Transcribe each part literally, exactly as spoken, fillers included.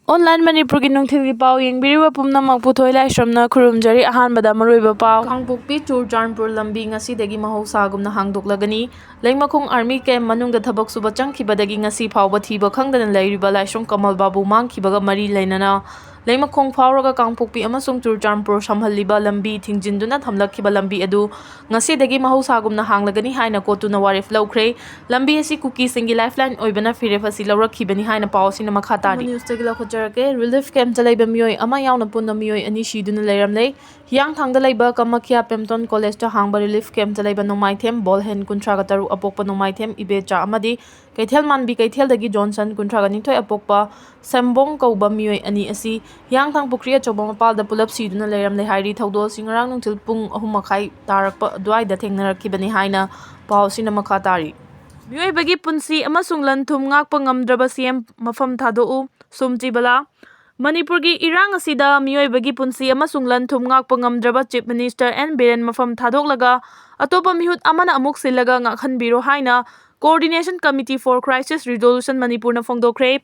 Online ꯃꯅꯤꯄꯨꯔꯒꯤ ꯅꯨꯡꯊꯤꯜꯒꯤ ꯄꯥꯎ ꯌꯦꯡꯕꯤꯔꯤꯕ ꯄꯨꯝꯅꯃꯛꯄꯨ ꯊꯣꯏ ꯂꯥꯏꯁ꯭ꯔꯝꯅ ꯈꯨꯔꯨꯝꯖꯔꯤ꯫ ꯑꯍꯥꯟꯕꯗ ꯃꯔꯨꯑꯣꯏꯕ ꯄꯥꯎ꯫ ꯀꯥꯡꯄꯣꯛꯄꯤ ꯆꯨꯔꯆꯥꯟꯄꯨꯔ ꯂꯝꯕꯤ ꯉꯁꯤꯗꯒꯤ ꯃꯍꯧꯁꯥꯒꯨꯝꯅ ꯍꯥꯡꯗꯣꯛꯂꯒꯅꯤ꯫ ꯂꯩꯃꯈꯣꯡ Army camp ꯃꯅꯨꯡꯗ ꯊꯕꯛ ꯁꯨꯕ ꯆꯪꯈꯤꯕꯗꯒꯤ ꯉꯁꯤ ꯐꯥꯎꯕ ꯊꯤꯕ ꯈꯪꯗꯅ ꯂꯩꯔꯤꯕ ꯂꯥꯏꯁ꯭ꯔꯝ ꯀꯃꯜ ꯕꯥꯕꯨ ꯃꯥꯡꯈꯤꯕꯒ ꯃꯔꯤ ꯂꯩꯅꯅ ꯂꯩꯃꯈꯣꯡ ꯐꯥꯎꯔꯒ ꯀꯥꯡꯄꯣꯛꯄꯤ ꯑꯃꯁꯨꯡ ꯆꯨꯔꯆꯥꯟꯄꯨꯔ ꯁꯝꯍꯜꯂꯤꯕ ꯂꯝꯕꯤ ꯊꯤꯡꯖꯤꯟꯗꯨꯅ ꯊꯝꯂꯛꯈꯤꯕ ꯂꯝꯕꯤ ꯑꯗꯨ ꯉꯁꯤꯗꯒꯤ ꯃꯍꯧꯁꯥꯒꯨꯝꯅ ꯍꯥꯡꯂꯒꯅꯤ ꯍꯥꯏꯅ ꯀꯣꯔꯠꯇꯨꯅ ꯋꯥꯔꯦꯞ ꯂꯧꯈ꯭ꯔꯦ꯫ ꯂꯝꯕꯤ ꯑꯁꯤ ꯀꯨꯀꯤꯁꯤꯡꯒꯤ lifeline ꯑꯣꯏꯕꯅ ꯐꯤꯔꯦꯞ ꯑꯁꯤ ꯂꯧꯔꯛꯈꯤꯕꯅꯤ ꯍꯥꯏꯅ ꯄꯥꯎ ꯑꯁꯤꯅ ꯃꯈꯥ ꯇꯥꯔꯤ꯫ Newsꯇꯒꯤ ꯂꯧꯈꯠꯆꯔꯛꯀꯦ꯫ Relief campꯇ ꯂꯩꯕ ꯃꯤꯑꯣꯏ ꯑꯃ ꯌꯥꯎꯅ ꯄꯨꯟꯅ ꯃꯤꯑꯣꯏ ꯑꯅꯤ ꯁꯤꯗꯨꯅ ꯂꯩꯔꯝꯂꯦ꯫ ꯍꯤꯌꯥꯡꯊꯥꯡꯗ ꯂꯩꯕ ꯀꯃꯈ꯭ꯌꯥ ꯄꯦꯝꯇꯣꯟ ꯀꯣꯂꯦꯖꯇ ꯍꯥꯡꯕ relief campꯇ ꯂꯩꯕ ꯅꯣꯡꯃꯥꯏꯊꯦꯝ ꯕꯣꯜꯍꯦꯟ, ꯀꯨꯟꯊ꯭ꯔꯥꯒ ꯇꯔꯨꯛ ꯑꯄꯣꯛꯄ ꯅꯣꯡꯃꯥꯏꯊꯦꯝ ꯏꯕꯦꯆꯥ ꯑꯃꯗꯤ ꯀꯩꯊꯦꯜ ꯃꯥꯟꯕꯤ ꯀꯩꯊꯦꯜꯗꯒꯤ ꯖꯣꯟꯁꯟ, ꯀꯨꯟꯊ꯭ꯔꯥꯒ ꯅꯤꯊꯣꯏ ꯑꯄꯣꯛꯄ ꯁꯦꯝꯕꯣꯡ ꯀꯧꯕ ꯃꯤꯑꯣꯏ ꯑꯅꯤ ꯑꯁꯤ ꯍꯤꯌꯥꯡꯊꯥꯡ ꯄꯨꯈ꯭ꯔꯤ ꯑꯆꯧꯕ ꯃꯄꯥꯜꯗ ꯄꯨꯂꯞ ꯁꯤꯗꯨꯅ ꯂꯩꯔꯝꯂꯦ ꯍꯥꯏꯔꯤ꯫ ꯊꯧꯗꯣꯛ ꯑꯁꯤ ꯉꯔꯥꯡ ꯅꯨꯡꯊꯤꯜ ꯄꯨꯡ ꯑꯍꯨꯝ ꯃꯈꯥꯏ ꯇꯥꯔꯛꯄ ꯑꯗꯨꯋꯥꯏꯗ ꯊꯦꯡꯅꯔꯛꯈꯤꯕꯅꯤ ꯍꯥꯏꯅ ꯄꯥꯎ ꯑꯁꯤꯅ ꯃꯈꯥ ꯇꯥꯔꯤ꯫ ꯃꯤꯑꯣꯏꯕꯒꯤ ꯄꯨꯟꯁꯤ ꯑꯃꯁꯨꯡ ꯂꯟ ꯊꯨꯝ ꯉꯥꯛꯄ ꯉꯝꯗ꯭ꯔꯕ ꯁꯤ ꯑꯦꯝ ꯃꯐꯝ ꯊꯥꯗꯣꯛꯎ, ꯁꯣꯝꯆꯤ ꯕꯂꯥ꯫ ꯃꯅꯤꯄꯨꯔꯒꯤ ꯏꯔꯥꯡ ꯑꯁꯤꯗ ꯃꯤꯑꯣꯏꯕꯒꯤ ꯄꯨꯟꯁꯤ ꯑꯃꯁꯨꯡ ꯂꯟ ꯊꯨꯝ ꯉꯥꯛꯄ ꯉꯝꯗ꯭ꯔꯕ Chief Minister ꯑꯦꯟ ꯕꯤꯔꯦꯟ ꯃꯐꯝ ꯊꯥꯗꯣꯛꯂꯒ ꯑꯇꯣꯞꯄ ꯃꯤꯍꯨꯠ ꯑꯃꯅ ꯑꯃꯨꯛ ꯁꯤꯜꯂꯒ ꯉꯥꯛꯍꯟꯕꯤꯔꯣ ꯍꯥꯏꯅ Coordination Committee for Crisis Resolution ꯃꯅꯤꯄꯨꯔꯅ ꯐꯣꯡꯗꯣꯛꯈ꯭ꯔꯦ꯫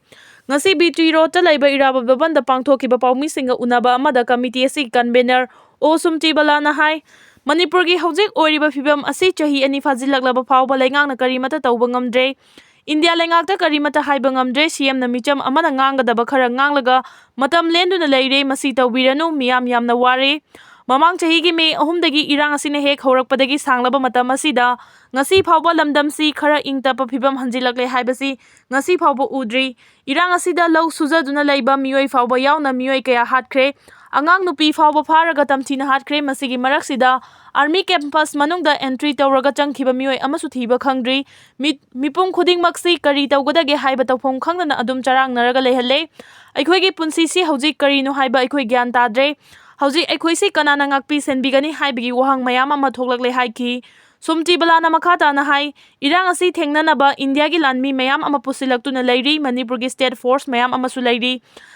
ꯉꯁꯤ ꯕꯤ ꯇꯤ ꯔꯣꯗꯇ ꯂꯩꯕ ꯏꯔꯥꯕꯣꯠ ꯚꯕꯟꯗ ꯄꯥꯡꯊꯣꯛꯈꯤꯕ ꯄꯥꯎꯃꯤꯁꯤꯡꯒ ꯎꯅꯕ ꯑꯃꯗ committee ꯑꯁꯤꯒꯤ convener ꯑꯣ ꯁꯨꯝꯆꯤ ꯕꯂꯥꯅ ꯍꯥꯏ, ꯃꯅꯤꯄꯨꯔꯒꯤ ꯍꯧꯖꯤꯛ ꯑꯣꯏꯔꯤꯕ ꯐꯤꯕꯝ ꯑꯁꯤ ꯆꯍꯤ ꯑꯅꯤ ꯐꯥꯖꯤꯜꯂꯛꯂꯕ ꯐꯥꯎꯕ ꯂꯩꯉꯥꯛꯅ ꯀꯔꯤꯃꯠꯇ ꯇꯧꯕ ꯉꯝꯗ꯭ꯔꯦ꯫ ꯏꯟꯗꯤꯌꯥ ꯂꯩꯉꯥꯛꯇ ꯀꯔꯤꯃꯠꯇ ꯍꯥꯏꯕ ꯉꯝꯗ꯭ꯔꯦ꯫ ꯁꯤ ꯑꯦꯝꯅ ꯃꯤꯆꯝ ꯑꯃꯅ ꯉꯥꯡꯒꯗꯕ ꯈꯔ ꯉꯥꯡꯂꯒ ꯃꯇꯝ ꯂꯦꯟꯗꯨꯅ ꯂꯩꯔꯦ꯫ ꯃꯁꯤ ꯇꯧꯕꯤꯔꯅꯨ꯫ ꯃꯤꯌꯥꯝ ꯌꯥꯝꯅ ꯋꯥꯔꯦ꯫ ꯃꯃꯥꯡ ꯆꯍꯤꯒꯤ ꯃꯦ ꯑꯍꯨꯝꯗꯒꯤ ꯏꯔꯥꯡ ꯑꯁꯤꯅ ꯍꯦꯛ ꯍꯧꯔꯛꯄꯗꯒꯤ ꯁꯥꯡꯂꯕ ꯃꯇꯝ ꯑꯁꯤꯗ ꯉꯁꯤ ꯐꯥꯎꯕ ꯂꯝꯗꯝꯁꯤ ꯈꯔ ꯏꯪ ꯇꯞꯄ ꯐꯤꯕꯝ ꯍꯟꯖꯤꯜꯂꯛꯂꯦ ꯍꯥꯏꯕꯁꯤ ꯉꯁꯤ ꯐꯥꯎꯕ ꯎꯗ꯭ꯔꯤ꯫ ꯏꯔꯥꯡ ꯑꯁꯤꯗ ꯂꯧ ꯁꯨꯖꯗꯨꯅ ꯂꯩꯕ ꯃꯤꯑꯣꯏ ꯐꯥꯎꯕ ꯌꯥꯎꯅ ꯃꯤꯑꯣꯏ ꯀꯌꯥ ꯍꯥꯠꯈ꯭ꯔꯦ꯫ ꯑꯉꯥꯡ ꯅꯨꯄꯤ ꯐꯥꯎꯕ ꯐꯥꯔꯒ ꯇꯝꯊꯤꯅ ꯍꯥꯠꯈ꯭ꯔꯦ꯫ ꯃꯁꯤꯒꯤ ꯃꯔꯛꯁꯤꯗ army campus ꯃꯅꯨꯡꯗ entry ꯇꯧꯔꯒ ꯆꯪꯈꯤꯕ ꯃꯤꯑꯣꯏ ꯑꯃꯁꯨ ꯊꯤꯕ ꯈꯪꯗ꯭ꯔꯤ꯫ ꯃꯤ-, ꯃꯤꯄꯨꯝ ꯈꯨꯗꯤꯡꯃꯛꯁꯤ ꯀꯔꯤ ꯇꯧꯒꯗꯒꯦ ꯍꯥꯏꯕ ꯇꯧꯐꯝ ꯈꯪꯗꯅ ꯑꯗꯨꯝ ꯆꯔꯥꯡꯅꯔꯒ ꯂꯩꯍꯜꯂꯦ꯫ ꯑꯩꯈꯣꯏꯒꯤ ꯄꯨꯟꯁꯤꯁꯤ ꯍꯧꯖꯤꯛ ꯀꯔꯤꯅꯣ ꯍꯥꯏꯕ ꯑꯩꯈꯣꯏ ꯒ꯭ꯌꯥꯟ ꯇꯥꯗ꯭ꯔꯦ꯫ ꯍꯧꯖꯤꯛ ꯑꯩꯈꯣꯏꯁꯤ ꯀꯅꯥꯅ ꯉꯥꯛꯄꯤ ꯁꯦꯟꯕꯤꯒꯅꯤ ꯍꯥꯏꯕꯒꯤ ꯋꯥꯍꯪ ꯃꯌꯥꯝ ꯑꯃ ꯊꯣꯛꯂꯛꯂꯦ ꯍꯥꯏꯈꯤ꯫ ꯁꯨꯝꯆꯤ ꯕꯂꯥꯅ ꯃꯈꯥ ꯇꯥꯅ ꯍꯥꯏ, ꯏꯔꯥꯡ ꯑꯁꯤ ꯊꯦꯡꯅꯅꯕ ꯏꯟꯗꯤꯌꯥꯒꯤ ꯂꯥꯟꯃꯤ ꯃꯌꯥꯝ ꯑꯃ ꯄꯨꯁꯤꯜꯂꯛꯇꯨꯅ ꯂꯩꯔꯤ, ꯃꯅꯤꯄꯨꯔꯒꯤ state force ꯃꯌꯥꯝ ꯑꯃꯁꯨ ꯂꯩꯔꯤ꯫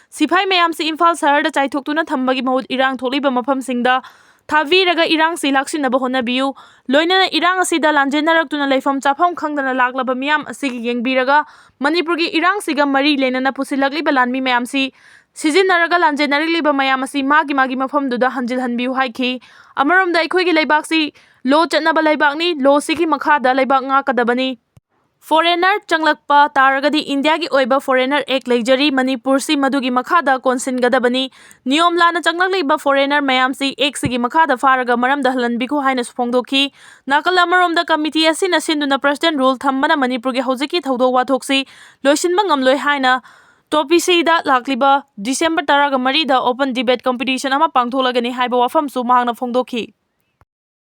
ꯁꯤꯐꯥꯏ ꯃꯌꯥꯝꯁꯤ ꯏꯝꯐꯥꯜ ꯁꯍꯔꯗ ꯆꯥꯏꯊꯣꯛꯇꯨꯅ ꯊꯝꯕꯒꯤ ꯃꯍꯨꯠ ꯏꯔꯥꯡ ꯊꯣꯛꯂꯤꯕ ꯃꯐꯝꯁꯤꯡꯗ ꯊꯥꯕꯤꯔꯒ ꯏꯔꯥꯡꯁꯤ ꯂꯥꯛꯁꯤꯟꯅꯕ ꯍꯣꯠꯅꯕꯤꯌꯨ꯫ ꯂꯣꯏꯅꯅ ꯏꯔꯥꯡ ꯑꯁꯤꯗ ꯂꯥꯟꯖꯦꯟꯅꯔꯛꯇꯨꯅ ꯂꯩꯐꯝ ꯆꯥꯐꯝ ꯈꯪꯗꯅ ꯂꯥꯛꯂꯕ ꯃꯤꯌꯥꯝ ꯑꯁꯤꯒꯤ ꯌꯦꯡꯕꯤꯔꯒ ꯃꯅꯤꯄꯨꯔꯒꯤ ꯏꯔꯥꯡꯁꯤꯒ ꯃꯔꯤ ꯂꯩꯅꯅ ꯄꯨꯁꯤꯜꯂꯛꯂꯤꯕ ꯂꯥꯟꯃꯤ ꯃꯌꯥꯝꯁꯤ ꯁꯤꯖꯤꯟꯅꯔꯒ ꯂꯥꯟꯖꯦꯟꯅꯔꯛꯂꯤꯕ ꯃꯌꯥꯝ ꯑꯁꯤ ꯃꯥꯒꯤ ꯃꯥꯒꯤ ꯃꯐꯝꯗꯨꯗ ꯍꯟꯖꯤꯜꯍꯟꯕꯤꯌꯨ ꯍꯥꯏꯈꯤ꯫ ꯑꯃꯔꯣꯝꯗ ꯑꯩꯈꯣꯏꯒꯤ ꯂꯩꯕꯥꯛꯁꯤ ꯂꯣ ꯆꯠꯅꯕ ꯂꯩꯕꯥꯛꯅꯤ, ꯂꯣꯁꯤꯒꯤ ꯃꯈꯥꯗ ꯂꯩꯕꯥꯛ ꯉꯥꯛꯀꯗꯕꯅꯤ꯫ ꯐꯣꯔꯦꯅꯔ ꯆꯪꯂꯛꯄ ꯇꯥꯔꯒꯗꯤ ꯏꯟꯗꯤꯌꯥꯒꯤ ꯑꯣꯏꯕ ꯐꯣꯔꯦꯅꯔ ꯑꯦꯛ ꯂꯩꯖꯔꯤ, ꯃꯅꯤꯄꯨꯔꯁꯤ ꯃꯗꯨꯒꯤ ꯃꯈꯥꯗ ꯀꯣꯟꯁꯤꯟꯒꯗꯕꯅꯤ꯫ ꯅꯤꯌꯣꯝ ꯂꯥꯟꯅ ꯆꯪꯂꯛꯂꯤꯕ ꯐꯣꯔꯦꯅꯔ ꯃꯌꯥꯝꯁꯤ ꯑꯦꯛꯁꯤꯒꯤ ꯃꯈꯥꯗ ꯐꯥꯔꯒ ꯃꯔꯝꯗ ꯍꯜꯍꯟꯕꯤꯈꯣ ꯍꯥꯏꯅꯁꯨ ꯐꯣꯡꯗꯣꯛꯈꯤ꯫ ꯅꯥꯀꯜ ꯑꯃꯔꯣꯝꯗ ꯀꯃꯤꯇꯤ ꯑꯁꯤꯅ ꯁꯤꯟꯗꯨꯅ ꯄ꯭ꯔꯁꯤꯗꯦꯟ ꯔꯨꯜ ꯊꯝꯕꯅ ꯃꯅꯤꯄꯨꯔꯒꯤ ꯍꯧꯖꯤꯛꯀꯤ ꯊꯧꯗꯣꯛ ꯋꯥꯊꯣꯛꯁꯤ ꯂꯣꯏꯁꯤꯟꯕ ꯉꯝꯂꯣꯏ ꯍꯥꯏꯅ ꯇꯣꯄꯤꯁꯤꯗ ꯂꯥꯛꯂꯤꯕ ꯗꯤꯁꯦꯝꯕꯔ ꯇꯔꯥꯒ ꯃꯔꯤꯗ ꯑꯣꯄꯟ ꯗꯤꯕꯦꯠ ꯀꯝꯄꯤꯇꯤꯁꯟ ꯑꯃ ꯄꯥꯡꯊꯣꯛꯂꯒꯅꯤ ꯍꯥꯏꯕ ꯋꯥꯐꯝꯁꯨ ꯃꯍꯥꯛꯅ ꯐꯣꯡꯗꯣꯛꯈꯤ꯫